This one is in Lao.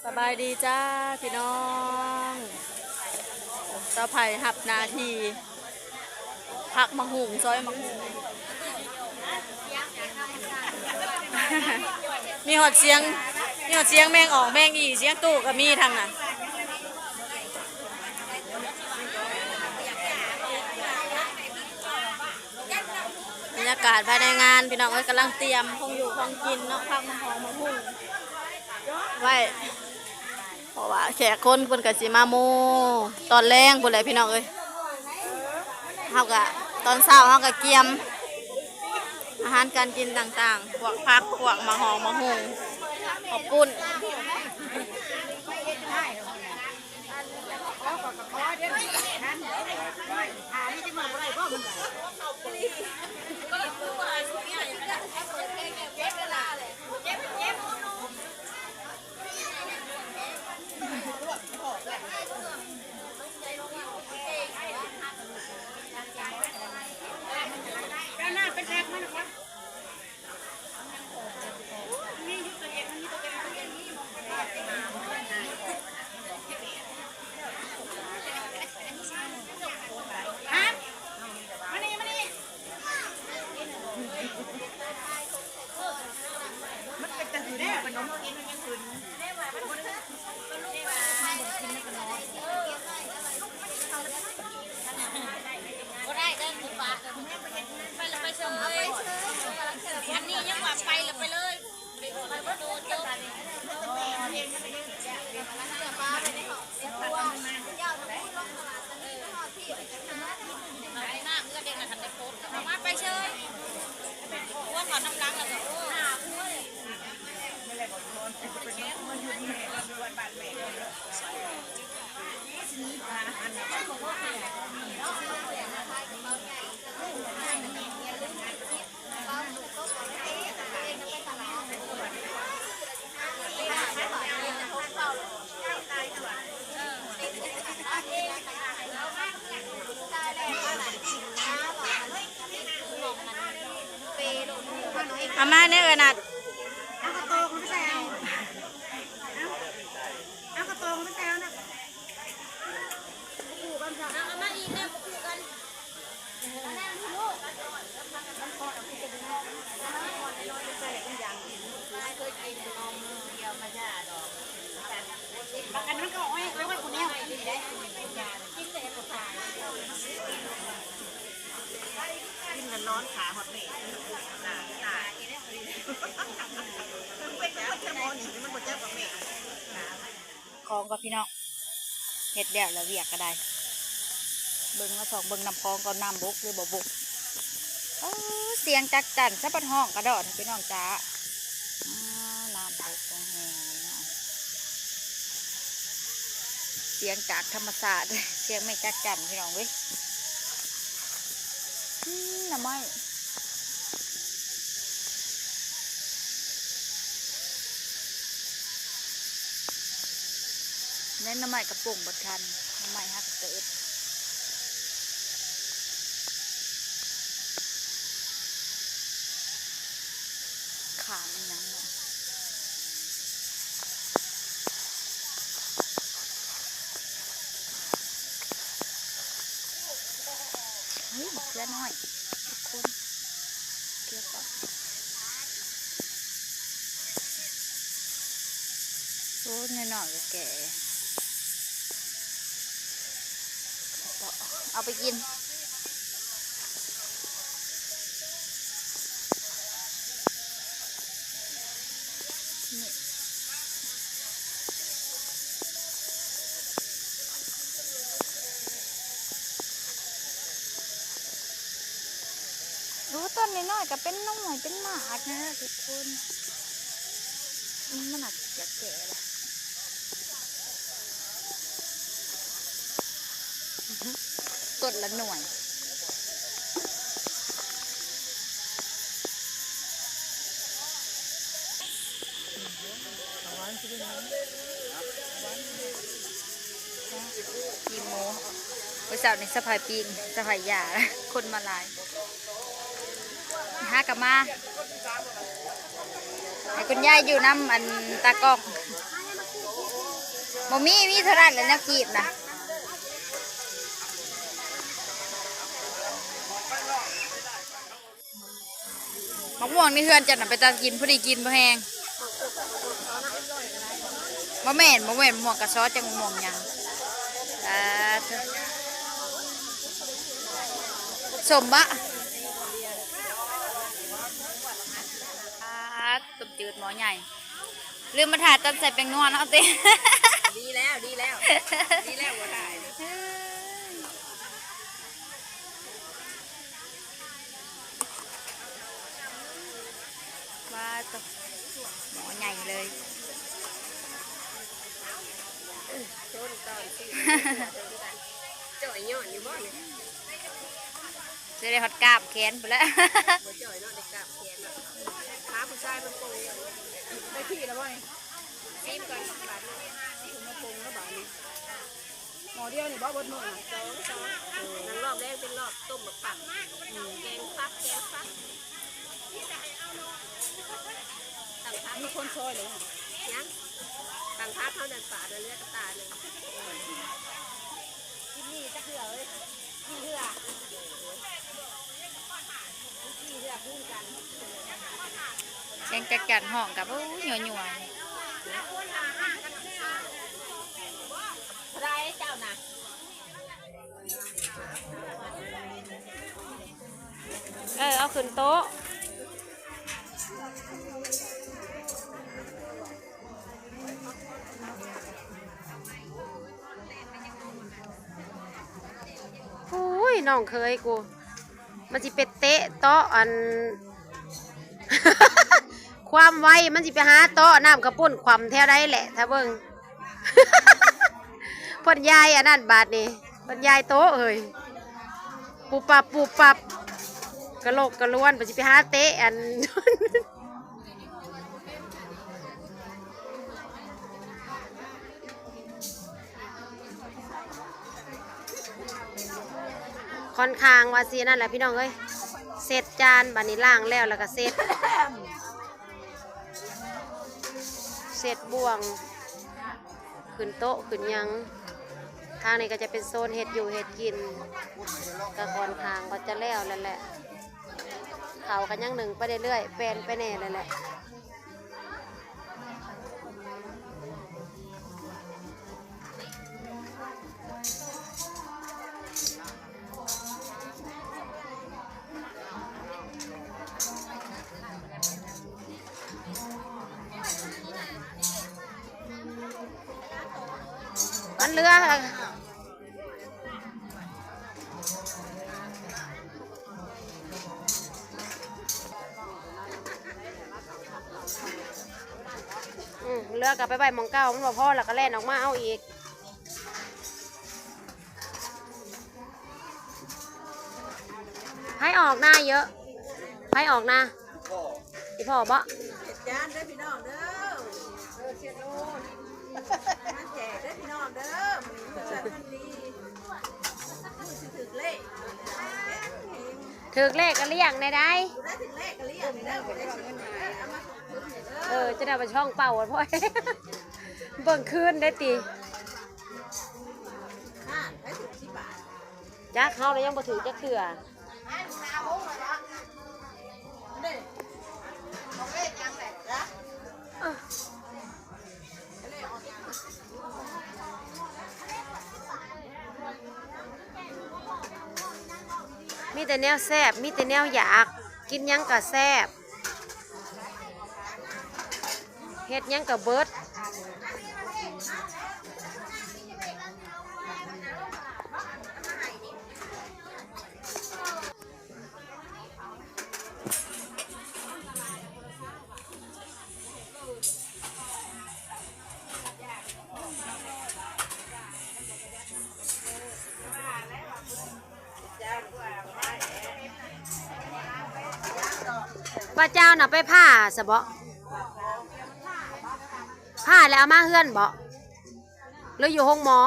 ສະບາຍດີຈ້າພີ່ນ້ອງ ສາວໄພຮັບໜ້າທີ່ ພັກໝາກຫຸ່ງ ຊອຍໝາກຫຸ່ງ ມີຮອດສຽງ ມີຮອດສຽງແມງອອກແມງອີ່ ສຽງຕູ້ກໍມີທາງນັ້ນ. ບັນຍາກາດພາຍໃນງານ ພີ່ນ້ອງເອີຍ ກຳລັງຕຽມຂອງຢູ່ຂອງກິນເນາະ ຜັກໝາກຫອມໝາກຫຸ່ງໄວ້ ເພາະວ່າແຂກຄົນເພິ່ນກໍຊິມາໝູ່ຕອນແລງພຸ້ນແຫຼະ ພີ່ນ້ອງເອີຍ. ເຮົາກໍ ຕອນເຊົ້າເຮົາກໍກຽມອາຫານການກິນຕ່າງໆ ພວກຜັກ ພວກໝາກຫອມໝາກຫຸ່ງ ເຂົ້າປຸ້ນ. ເອົາມາແດ່ເອື້ອຍນັດ ເອົາກະໂຕງມາໃສ່ເອົາ ເອົາກະໂຕງມາໃສ່ເອົານະ. ກິນແລ້ວນອນຂາຮອດແມ່ ຕາຍ ຕາຍ ເປັນແຕ່ມັນຈະບໍ່ໜີ ມັນບໍ່ຈັກວ່າແມ່ ຂອງກໍພີ່ນ້ອງ ເຮັດແລ້ວລະວຽກກໍໄດ້ ເບິ່ງມາສ່ອງເບິ່ງນ້ຳຂອງກ່ອນ ນ້ຳບົກຫຼືບໍ່ບົກ. ເອີ ສຽງຈັກຈັ່ນ ສະບັດຮ້ອງກະດອດ ພີ່ນ້ອງຈ໋າ. ອາ ນ້ຳບົກແຮງໆ ເນາະ ສຽງຈາກທຳມະຊາດ ສຽງແມ່ຈັກຈັ່ນ ພີ່ນ້ອງເອີຍ. ອືມ ໜໍ່ໄມ້ ແມ່ນໜໍ່ໄມ້ກະປົ່ງເບິດຄັນ ໜໍ່ໄມ້ຫາກະເກີດ ຂາງອີ່ຫຍັງເນາະ. ເຮີ້ຍ ໝາກເຂືອນ້ອຍທຸກຄົນ ເຂືອກໍ ໂອ້ ນ້ອຍໆ ກໍແກ່ ເອົາໄປກິນ. ໂອ້ ຕົ້ນນ້ອຍໆ ກໍເປັນໜ່ວຍເປັນໝາກນະທຸກຄົນ ອືມ ມັນອາດຈະແກ່ລະ. ຕົ້ນລະໜ່ວຍ ປີ້ງໝູ ມື້ເຊົ້ານີ້ສະພາຍປີ້ງ ສະພາຍຢາ ຄົນມາຫຼາຍ ຫາກະມາ ໃຫ້ຄຸນຍາຍຢູ່ນຳອັນຕາກ້ອງ. ບໍ່ມີ ມີເທົ່ານັ້ນແຫຼະແນວກີບນະ. ໝາກມ່ວງໃນເຮືອນເຈົ້ານະ ເປັນຕາກິນ ພໍດີກິນພໍແຮງ. ບໍ່ແມ່ນ ບໍ່ແມ່ນໝາກມ່ວງກະຊອ ຈັກໝາກມ່ວງຫຍັງ. ສາທຸ. ສົ້ມບະ? ປາດ ຕົ້ມຈືດໝໍ້ໃຫຍ່. ລືມມາຖ້າຕອນໃສ່ແປ້ງນົວເນາະຕິ. ດີແລ້ວ ດີແລ້ວ ດີແລ້ວ ບໍ່ຖ່າຍ. ວ້າວ ໝໍ້ໃຫຍ່ເລີຍ. ຈ້ອຍຍ້ອນຢູ່ບໍ່ນີ້? ຊິໄດ້ຮອດກ້າມແຂນພຸ້ນແຫຼະ. ບໍ່ຈ່ອຍເນາະ ໄດ້ກ້າມແຂນເນາະ. ຫາຜູ້ຊາຍມາປົງ. ໄດ້ທີ່ແລ້ວບໍ່ນີ້? ຊີມກ່ອນບາດນີ້. ມາປຸງແລ້ວບາດນີ້. ໝໍ້ດຽວນີ້ບໍ່ເບິດມື້ນະ? ສອງ ສອງ. ເອີ ນາງລອບແລງເປັນລອບຕົ້ມໝາກຜັກ ອືມ ແກງຜັກ ແກງຜັກ. ມີຄົນຊ່ອຍແລ້ວບໍ່? ຍັງ. ຕັ້ງພັກເຮົານັ້ນປາດເຫຼືອກະຕ່າໜຶ່ງ. ກິນນີ້ຈັກເທື່ອເອີຍ ກິນເທື່ອ ກິນເທື່ອຄູນກັນ. ສຽງຈັກຈັນຮ້ອງກັບ ໂອ້ຍ ຍົວໆ. ເທົ່າໃດເຈົ້ານະ? ເອີ ເອົາຂຶ້ນໂຕະ. ໂອ້ຍ ນ້ອງເຂີຍກູ ມັນຊິໄປເຕະເຕາະອັນ ຄວາມໄວ ມັນຊິໄປຫາເຕາະນ້ຳກະປຸ້ນຂວ້ຳແຖວໃດແຫຼະ ຖ້າເບິ່ງ. ເພິ່ນຢາຍອັນນັ້ນບາດນີ້ ເພິ່ນຢາຍໂຕະເອີຍ ປຸບປັບ ປຸບປັບ ກະໂລກກະລວນ ເພິ່ນຊິໄປຫາເຕະອັນ. ຂ້ອນຂ້າງວ່າຊິນັ້ນແຫຼະພີ່ນ້ອງເອີຍ ເຊັດຈານ ບາດນີ້ລ້າງແລ້ວ ແລ້ວກະເຊັດ ເຊັດບ່ວງ ຂຶ້ນໂຕະຂຶ້ນຫຍັງ. ທາງນີ້ກະຈະເປັນໂຊນເຮັດຢູ່ເຮັດກິນ ກະຂ້ອນຂ້າງວ່າຈະແລ້ວແລ້ວແຫຼະ. ເຂົ້າກະຍັງໜຶ້ງໄປເລື້ອຍໆ ແປ່ນໄປແດ່ແລ້ວແຫຼະ. ມັນເຫຼືອ ອືມ ເຫຼືອກະໄປໄວ້ໝ່ອງເກົ່າ ມັນບໍ່ພໍລະກະແລ່ນອອກມາເອົາອີກ. ໃຜອອກນາເຢີະ? ໃຜອອກນາ? ອີ່ພໍ່ບໍ? ເຮັດຈານເດີພີ່ນ້ອງເດີ ເອີ ເຊັດໂລດ ມາແຈກເດີພີ່ນ້ອງເດີ ມື້ນີ້ມື້ສັນວັນດີ ມື້ຊິຖືກເລກ ຖືກເລກກະລ້ຽງແດ່ໃດ໋ ຜູ້ໃດຖືກເລກກະລ້ຽງແດ່ໃດ໋ ຜູ້ໃດຖືກເລກກະເອົາມາ ເອີ ຈະໄດ້ໄປຊ່ອງເປົ່າ ເບິ່ງຄືນໄດ້ຕິ. ຫ້າ ໃຜຖືກສິບບາດ? ຈັກ ເຮົາລະຍັງບໍ່ຖືກຈັກເທື່ອ. ມີແຕ່ແນວແຊບ ມີແຕ່ແນວຢາກ ກິນຫຍັງກະແຊບ. ເຮັດຫຍັງກະເບິດ. ວ່າເຈົ້ານະໄປຜ່າຊະເບາະ? ຜ່າແລ້ວເອົາມາເຮືອນເບາະ ຫຼືຢູ່ໂຮງໝໍ?